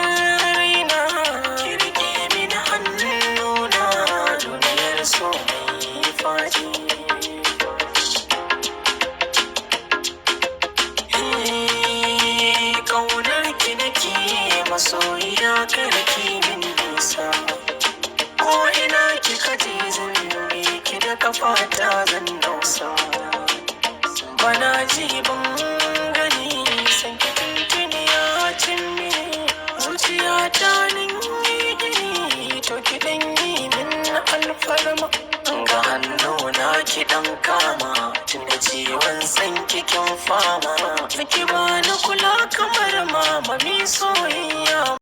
Raina, ki rike mini hannuna, duniyar so mai faɗi. Ƙaunar ki nake, masoyiya, kar ki min nisa. Ko ina kika je, zan bi ki da kafata, zan nausa. Bana ji ban gani, san ki tuntuni ya cin mini zuciya ta, yi gini, to ki dan yi min alfarma, ga hannu na ki dan kama, tunda ciwon san kikin fama, ki bani kula kamar mama mi soyayya.